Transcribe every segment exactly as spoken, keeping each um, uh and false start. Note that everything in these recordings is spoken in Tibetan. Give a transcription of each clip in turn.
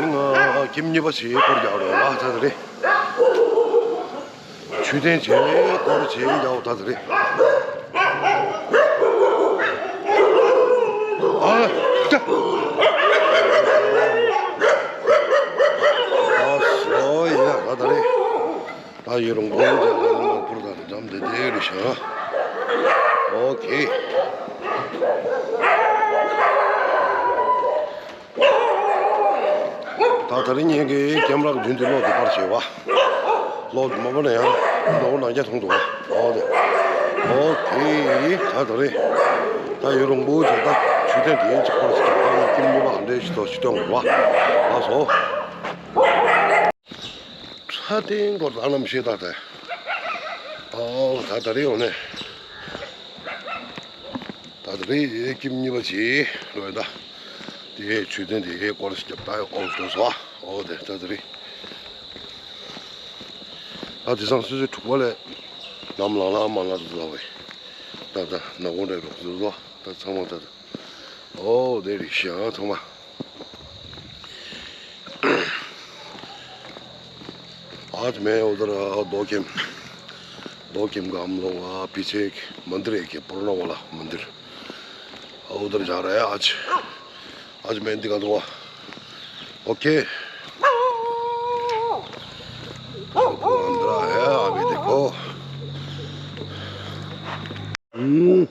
ང་ཁྱིམ་གཉིས་པ་ཞིག་སྐོར་རྒྱག་རོགས་ལ་ད་དེ་རེད། མཆོད་རྟེན་བྱས་སྐོར་བྱས་རྒྱག་ད་དེ་རེད། ཨ་ཅག་ཨ་སོ་ཡ་ད་དེ་རེད། ད་ཡུན་རིང་པོ་ཅིག་ལ་ང་པུར་དང་འགྲམ་དེ་དེ་རེད་ཤག་ཨོ་ཁེ། ད་ད་རིང་ངེད་ཀྱི་ཀེམ་ར་རྒྱུན་དུ་གློག་དེ་པར་བྱེད་བ། གློག་མ་པར་ན་ཡང་ནོར་ནང་རྒྱ་མཐོང་འདུག་ཨོ་དེ། ཨོ་ཁེ། ད་ད་རེད། ད་ཡུན་རིང་པོ་ཅིག་ད་མཆོད་རྟེན་དེ་ཅིག་པར་ཞིག་ཀྱང་ད་ངས་ཀེམ་གཉིས་པ་འདྲེ་ཞིག་ཏོ་ཞིག་སྟོན་དགོས་བ། ལགས་སོ། ས་སྟེང་སྐོར་ལ་རྣམ་ཤེས་དག་སྟེ། ཨོ་ད་ད་རེས་འོ་ནས། ད་ད་རེས་ཀེམ་གཉིས་པ་བྱེད་རོགས་ད། དེ་མཆོད་རྟེན་དེ་སྐོར་སྐྱབས་ད་ཨོ་སྟོན་སོ། ཨོ་དེ་ད་ད་རེས། ད་དེ་སང་སོ་སོའི་དྲུག་པ་ལས། ནམ་ལངས་ལ་མ་ལངས་དུ་ལ་བས། ད་ད་ནག་པོ་འདྲ་རོགས་སོ་སོ། ད་ཚང་མ་ད་ད། ཨོ་དེ་རེད་ཤག་ཚང་མ། आज मैं उधर दो किम दो किम का हम लोग पीछे एक मंदिर है क्या पुराना वाला मंदिर। उधर जा रहा है आज। आज मैं दिखा दूंगा। ओके। अंधेरा है अभी देखो। हम्म।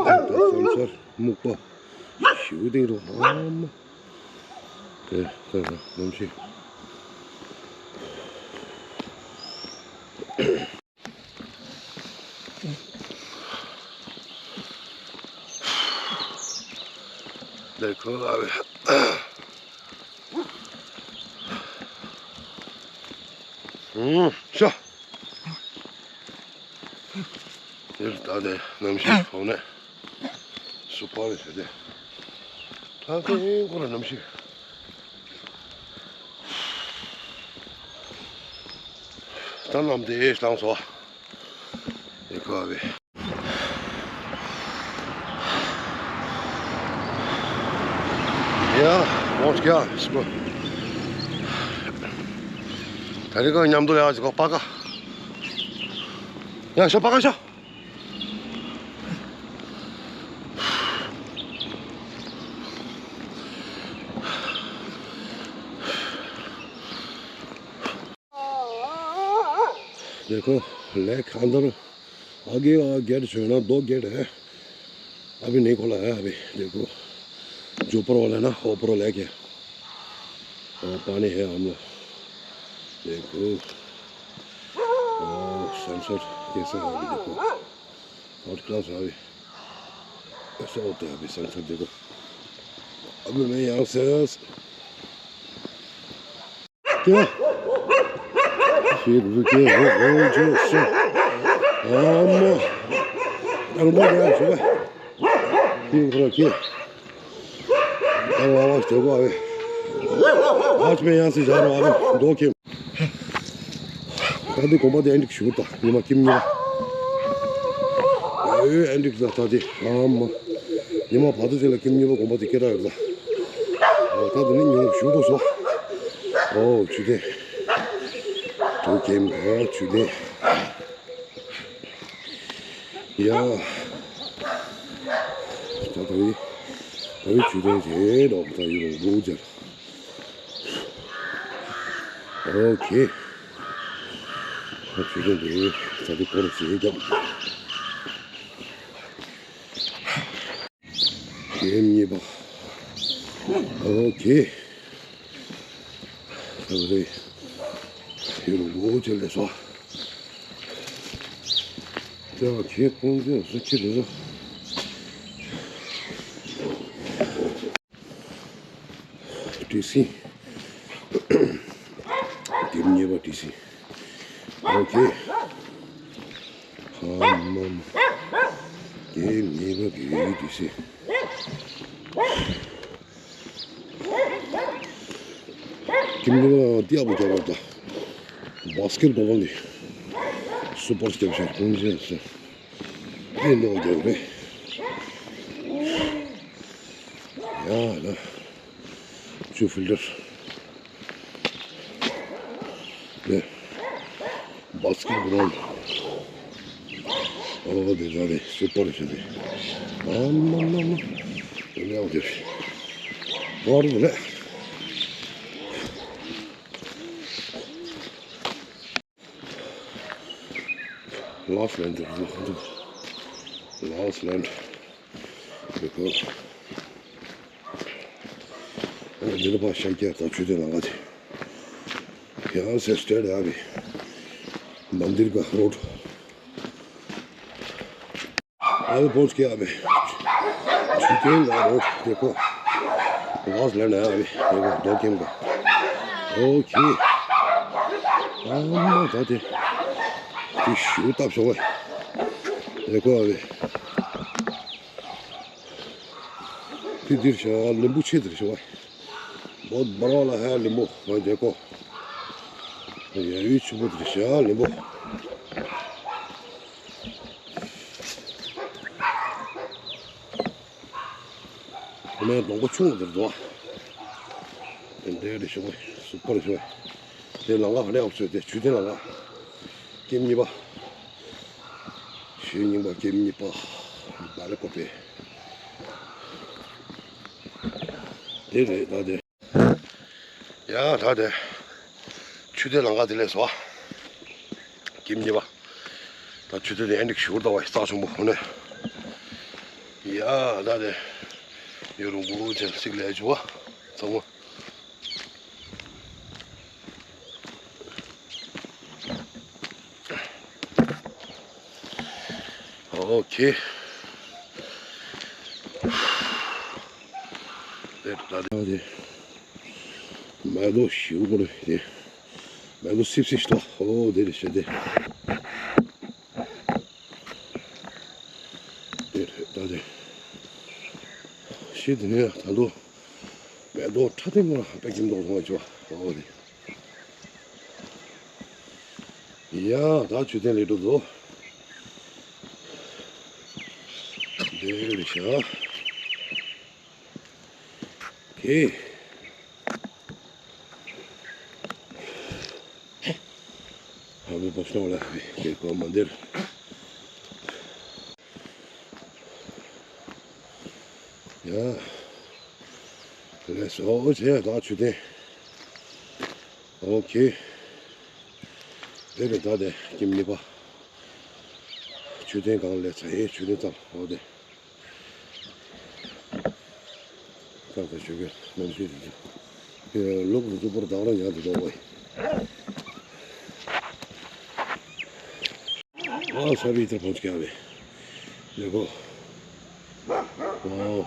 སེམས་སར་སྨུག་པ་ཞུ་དེ་རུ་ཨམ། དེ་དེ་ནམ་ཞིག देखो अभी। हम्म, ཤ། དེར་ད་དེ་གནམ་གཤིས་ཕོག་ནས་སུ་པར་བྱས་ཏེ། ད་དེ་ཁོ་ལ་གནམ་གཤིས། ད་གནམ་དེ་བཏང་སོ། དེ་ཁོ་བས། ཡ། ཝོ་ཤི་ཀ་སྐོ། ད་རེས་ཀ་མཉམ་དུ་ཡ་ཞིག་པ་ཀ། ཡ་ཤོ་པ་ཀ་ཤོ། देखो, लेक अंदर आगे आ, गेट जो है ना, दो गेट है। अभी नहीं खोला है अभी। देखो, जो ऊपर वाला है ना, ऊपर वाला है क्या? और पानी है हम लोग। देखो, और सनसेट कैसे है अभी देखो। थर्ड क्लास है अभी। ऐसा होता है अभी सनसेट देखो। अभी मैं यहाँ से क्या? फिर रुके हो, हो जो सो। आमा। अरे मैं यहाँ से। क्यों हो क्या? अरे आवाज देखो अभी। आज मैं यहाँ से जा रहा हूँ अभी दो के ད་འདི་དགོན་པ་འདི་ཨེ་འགྲིག་ཞུ་ད་ཉི་མ་ཀིམ་ཉི་མ། ཨེ་ཨེ་འགྲིག་ད་ད་འདི་ཨ་མ། ཉི་མ་བར་དུ་དེ་ལ་ཀིམ་ཉི་མ་དགོན་པ་འདི་སྐད་གྲགས་ཡོད་ད། ཨོ་ད་འདི་ནི་ཉི་མ་ཞུ་དོ་སོ། ཨོ་ཆུ་དེ། དུ་ཀེམ་ཨོ་ཆུ་དེ། ཡ། ད་ད་རེས་ད་རེས་ཆུ་དེ་དེ་ལོག་ད་ཡུལ་ལོག་འགྲོ་རྒྱུ། ཨོ་ཁེ། ཁོ་ཚོས་ཀྱང་དེ་ཚ་དེ་སྐོར་བྱེད་ཀྱང་། ཁེ་གཉིས་པ། ཨོ་ཁེ། ད་རེས་ཡུལ་ལོ་ཅི་ལས་སོ། ད་ཁེ་ཁོང་ཚོས་སུ་ཁྱེར་རེད། ཏི་སི། ཀེམ་གཉིས་པ་ཏི་སི། ཨོ་ཁེ། ཧ་མ་མ། ཀེམ་གཉིས་པ་ཏི་སི། ཀེམ་གཉིས་པ་ཏི་ཨ་བུ་རྒྱབ་པ་ད། བཱ་སི་ཀེ་ཊི་བོལ་ལི། སུ་པར་སི་ཊེབ་ཤར་ཀུན་ཤེས་སུ། ཏི་ནོ་རྒྱབ་རེད། ཡ་ལ། ཆུ་ཕིལ་ཊར། ནས། བྷ་སི་ཀེཊ་གྷི་རའུན་ཌི། ཨོ་དེ་ད་རེད། སུ་པར་ཞིག་རེད། ཨ་མ་མ་མ། དེ་ནས་ཨོ་དེ་རེད། ཨོ་རེད་རེད། ལཱ་སི་ལེན་ཌི་རེད། ལཱ་སི་ལེན་ཌི་རེད་གོ། འདི་ལ་ཕར་ཤར་རྒྱག་དང་མཆོད་རྟེན་ལམ་ཁ་དེ། ཡང་སེ་སི་ཊེ་ཊི་ཡ་བི་མན་དིར་ག་རོ་ཌི། ཨ་བི་པོན་ཀེ་ཨ་བི། མཆོད་རྟེན་ལ་རོ་ཌི་དེ་གོ། ལཱ་སི་ལེན་ཌི་ཡ་བི་དེ་གོ། རྡོ་ཁེམ་ག། ཨོ་ཁེ། ཨ་མ་ད་དེ། དེ་ཞུ་བཏབ་ཤོག་བས། དེ་གོ་ཨ་བི། དེ་འདིར་ཤ་ལིམ་བུ་ཆེ་དེར་ཤོག་བས། བོད་འབར་བ་ལ་ཧ་ལིམ་བུ་ང་དེ་གོ། ཡ་ཡུལ་ཆུ་བོ་དེར་ཤ་ལིམ་བུ། ཁོ་ནའི་སྡོང་པོ་ཆུང་དེར་འདུག་བ། དེ་འདྲའི་རེ་ཞིག་སུ་པར་ཞིག་དེ་ལམ་ཁ་ཧ་ལས་ཡག་པོ་བཟོས་ཏེ་མཆོད་རྟེན་ལམ་ཁ། ཀེམ་གཉིས་པ། ཞེ་རྙིང་པ་ཀེམ་གཉིས་པ། བ་ལེ་ཀོ་པེ། དེ་རེད་ད་དེ། ཡ་ད་དེ། མཆོད་རྟེན་ལམ་ཁ་དེ་ལས་སོ། ཀེམ་གཉིས་པ། ད་མཆོད་རྟེན་དེ་ཨེ་འགྲིག་ཞུ་ད་བ་རྩ་ཆུང་པོ་ཧོ་ནས། ཡ་ད་དེ། ཡོ་རུ་མགོ་ཅན་ཅིག་ལས་བྱུང་བ། ཚང་མ། ཨོ་ཁེ། དེ་ད་དེ། མེ་ཏོག་ཞིག་པོ་རེད་དེ། མེ་ཏོག་སིབ་སིབ་ཞིག་ཏོ། ཨོ་དེ་རེད་ཤེས་དེ། དེ་རེད་ད་དེ། ཤེས་དེ་ནས་ད་དུང་། མེ་ཏོག་ཁྲ་ཐིང་ངོ་ལ་པད་ཀྱི་མདོག་མཐོང་བ་བྱོས། ཨོ་དེ། ཡ་ད་མཆོད་རྟེན་ལས་གྲུབ་འདུག་དེ་རེད་ཤག་ཁེ། ཧ་མི་པོ་སྟོང་ལ་ཧ་མི་ཁེ་གོ་མ་འདིར། ཡ། ལས་སོ་ཆེ་ད་མཆོད་རྟེན། ཨོ་ཁེ། དེ་རེད་ད་དེ་ཀེམ་གཉིས་པ། མཆོད་རྟེན་གང་ལས་ཚ་ཡེ་མཆོད་རྟེན་ཙམ་ཨོ་དེ། ད་ད་ཆོས་གོས་ནམ་ཤེས་དེ་ཚོ། ལོག་ཏུ་གཙུག་པོར་བདག་རང་ཡང་དུ་ལོག་པའི། ཨ་ས་བི་ཏར་ཕོན་སྐྱ་བའི། ལེ་གོ། ཨོ།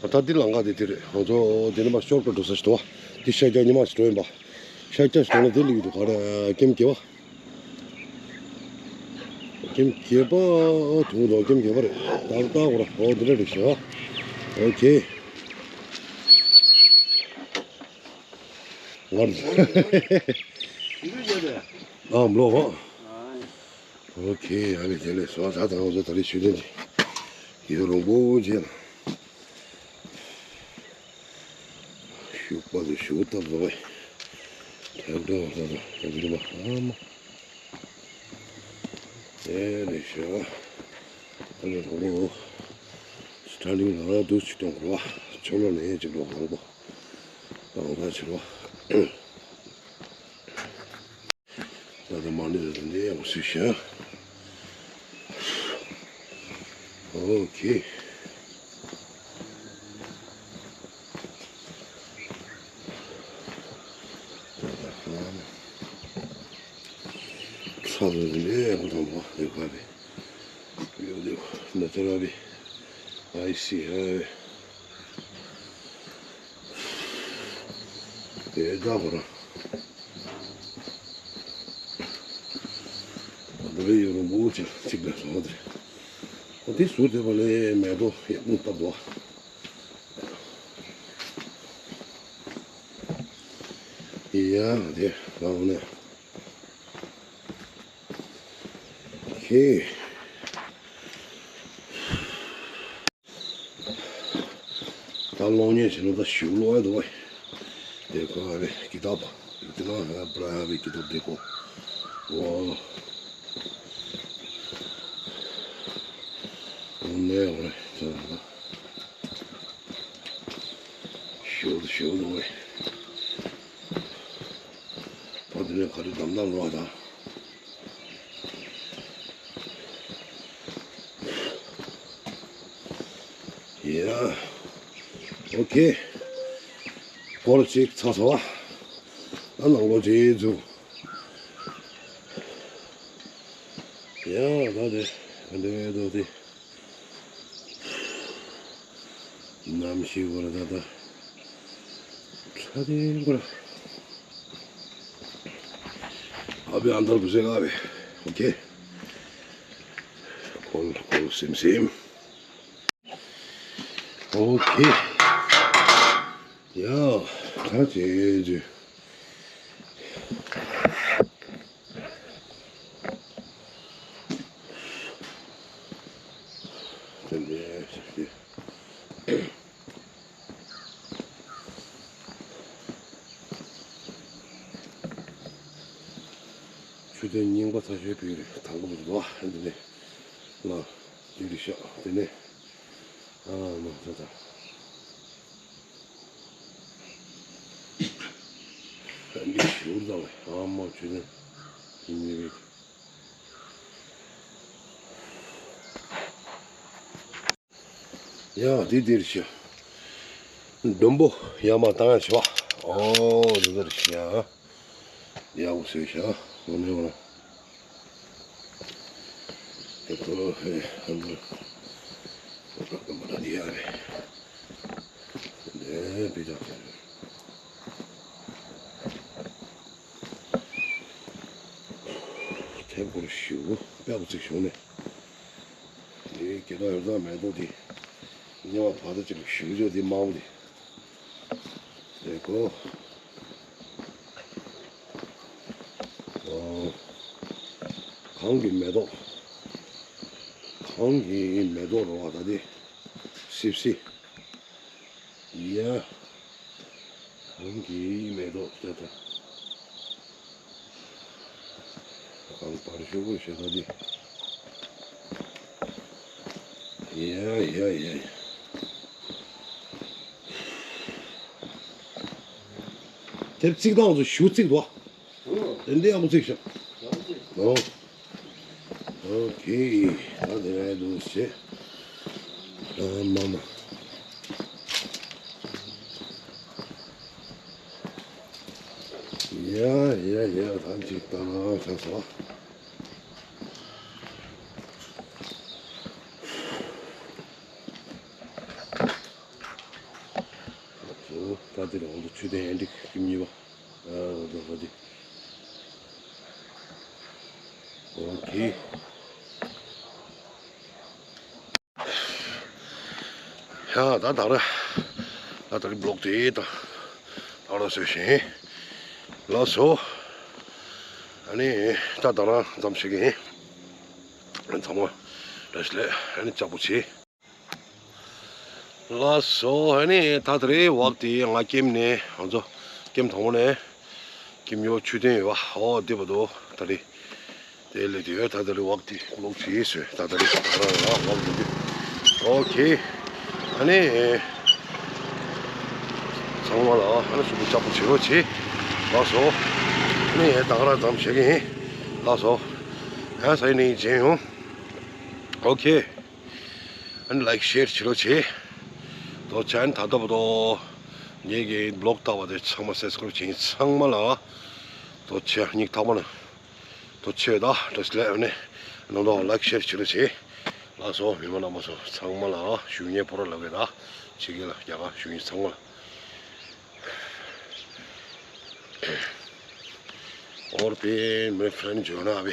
ད་འདི་ལམ་ཁ་དེ་དེ་རེད། ང་ཚོ་དེ་ནས་མར་ཤོར་ཀ་འགྲོ་ས་ཞིག་འདུག་བ། འདི་ཤར་རྒྱག་ཉི་མ་ཞིག་འགྲོ་ཡིན་པ། ཤར་རྒྱག་ཞིག་འགྲོ་ན་དེ་ལ་ཡོད་འདུག་ག་རེ་ཀེམ་གྱི་བ། ཀེམ་གྱི་བ་དུང་དུ་ཀེམ་གྱི་བ་རེད། ད་ལྟ་གོ་ར་ཨོ་དེ་འདྲ་རེད་ཤག་ཨོ་ཁེ། ང་ཨམ་ལོ་བ། ཨོ་ཁེ། ཨ་ནི་དེ་ལས་སོ་ད་ད་ང་ཚོ་ད་རེས་ཆོས་ལྡན་གྱི་ཡུལ་རོང་པོ་ཆེ་ལ་ཞུགས་པ་དུ་ཞུགས་ལྟ་བུ་བས་ཁྱབ་འགྲོ་བ་ལ་ཡང་འགྲིག་པ་ཨ་མ། དེ་ལས་ཤོག་ཨ་ནི་རོང་པོ་སི་ཊར་ལིང་ལ་དུ་ཆུ་གཏོང་དགོས་པ་ཆུ་ལོ་ནས་ཅིག་ལོག་རོང་པོ་དང་ད་ཆུ་ལོ། ད་ལྟ་མ་ཎི་ལ་འདི་ཡང་སུ་ཤ། ཨོ་ཁེ། ས་ལ་འདི་ཡང་དང་པོ་ཡོད་པ་རེད། ཡོད་དེ་ནི་ཏ་ར་བི་ཨའི་སི་ཧ་བེ། དེ་ད་གོ་ར། འདི་ལ་ཡོད་རུང་བོ་ཅིག་ཅིག་ལ་སོང་དེ། ཁོ་དེ་ཟུར་དེ་བ་ལས་མེ་ཏོག་ཡག་པོ་བཏབ་འདུག་ཡ་དེ་ལ་འོ་ནས། ཁེ། ད་གློག་བརྙན་བྱེད་ན་ད་ཞུ་གློག་ཡ་འདུག་བས། དེ་ཁོ་ཨ་བས་ཀི་ཏབ། དེ་ན་ཧ་པྲ་ཧ་བས་ཀི་ཏབ་དེ་ཁོ། ཝ། འོ་ནས་འོ་རེད། ད་ད་ཞུ་ཞུ་འདུག་བས། ད་དེ་ནས་ག་རེ་དམ་དམ་རོགས་ད། ཡ། ཨོ་ཁེ། སྐོར་ཅིག་ཚར་སོང་བ། ཨ་ནང་ལོགས་ཅིག་འཛུལ། ཡ་ད་དེ་ག་འདྲ་འདུག་དེ། གནམ་གཤིས་སྐོར་ད་ད། ཁྲ་དེ་སྐོར། ཨ་བི་ཨན་དར་གུ་སེ་ག་བེ། ཨོ་ཁེ། ཁོལ་ཁོལ་སིམ་སིམ། ཨོ་ཁེ། ཡ། ཁ་ཅེ་ཅེ། དེ་འདྲའི་ཞིག་སྟེ། མཆོད་རྟེན་རྙིང་པ་ཚ་ཤོས་པའི་དང་པོ་འདུག་བ། འདི་ནས་ལ་འདི་རི་ཤག་དེ་ནས་ཨ་མ་ཚ་ཚ། འདི་ཞུར་དང་ཨ་མ་མཆོད་རྟེན་ཡིན་ནི་རེད། ཡ་འདི་འདིར་ཤི། མགྲོན་པོ་ཡ་མ་བཏང་ཡ་ཆེ་བ། ཨོ་འདི་འདིར་ཤི་ཡ། ཡ་འུ་སེ་ཤ། འོ་ནི་འོ་ན། ཨེ་ཁོ་ཧེ་ཧན་འདི། མ་ན་འདི་ཡ་རེད། ནས་པི་ཏ། ཐེབས་སྐོར་ཞུ་དཔེ་བུ་ཚིག་བྱུང་ནས། དེའི་སྐད་གྲགས་ཡོད་ཙང་མེ་ཏོག་དེ། ཉེ་བ་བར་དུ་ཅིག་ཞུ་བརྗོད་དེ་མང་བོ་དེ། དེ་ཀོ། ཨོ། གང་གི་མེ་ཏོག་གང་གི་མེ་ཏོག་རོ་བ་ད་དེ། སིབ་སི། ཡ། གང་གི་མེ་ཏོག་ད་ད། གང་པར་ཞུ་གོ་ཞེ་ད་དེ། ཡ་ཡ་ཡ་ཡ། དེབ་ཚིག་དང་ཚོ་ཞུ་ཚིག་དོ། དེ་འདྲའི་ཡག་པོ་ཚིག་ཤག་ཨོ། ཨོ་ཁེ། ད་དེ་རེད་འདུག་ཟེར། ཨ་མ་མ། ཡ་ཡ་ཡ། ད་ཅིག་ད་ན་ཆ་ས། ད་དེ་རང་དུ་ཆུ་ལྡན་ཨེ་འགྲིག་གི་མྱི་བ། ཨོ་ཁེ། ཡ་ད་ད་ར། ད་ད་རི་བློག་དེ་ད། ད་ར་སོས་ཤིང་། ལགས་སོ། ཨ་ནི་ད་ད་ར་མཚམས་ཤིག་ཡིན། ཚང་མ་བཀྲ་ཤིས་བདེ་ལེགས། ཨ་ནི་ལྕགས་པོ་ཆེ། ལགས་སོ། ཨ་ནི་ད་ད་རེས་བག་དེ་ང་ཀེམ་ནས་ང་ཚོ་ཀེམ་དང་པོ་ནས་ཀེམ་ཡོ་ཆུ་ཐོན་ཡོད་པ། ཨོ་དེ་བ་དོ་ད་རེས་དེ་ལས་དེ་ཡོད། ད་ད་རེས་བག་དེ་ལོག་བྱས་སོ། ད་ད་རེས་ད་ར་ལ་བག་དེ་དེ། ཨོ་ཁེ། ཨ་ནི་ཚང་མ་ལ་ཨ་ནི་གཟུགས་པོ་ལྕགས་པོ་བྱེད་རོགས་བྱེད། ལགས་སོ། ཨ་ནི་ད་ག་ར་ཙམ་བྱེད་ཀྱི་ཡིན། ལགས་སོ། ཡང་ས་ཡིན་ནི་མཇལ་ཡོང་། ཨོ་ཁེ། ཨ་ནི་ལའིག་ཤེར་བྱེད་རོགས་བྱེད། དོ་ཆན་ད་ལྟ་བར་དུ་ངེད་ཀྱི་བློག་ལྟ་བ་དེ་ཚང་མ་སབ་སི་ཀ་རབ་བྱེད་ཚང་མ་ལ་དོ་ཆེ་སྙིང་ཐག་པ་ནས་དོ་ཆེ་ད་བཀྲ་ཤིས་བདེ་ལེགས། ཨ་ནི་ནང་དོ་ལའིག་ཤེར་བྱེད་རོགས་བྱེད། ལགས་སོ། མི་མང་རྣམ་པ་ཚོ་ཚང་མ་ལ་ཞུ་སྙན་ཕོ་ར་ལབ་ཀྱི་ད་ཕྱི་རྒྱལ་ལ་རྒྱ་གར་ཞུ་མཁན་ཚང་མ་ལ། और भी मेरे फ्रेंड जो है ना अभी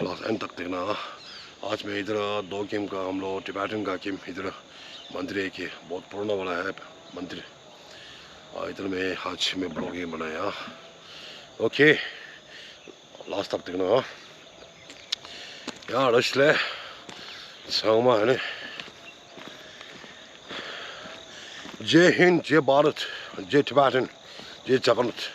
लॉस एंड तक देखना। आज मैं इधर दो गेम का हम लोग टिबेटन का गेम इधर मंदिर है कि बहुत पुराना वाला है मंदिर। और इधर में आज मैं ब्लॉगिंग बनाया। ओके, लास्ट तक देखना। ཡ་ར་ཤི་ལེ། ཚང་མ་ནི། Jai Hind, Jai Bharat, Jai Tibetan, Jai Jagannath.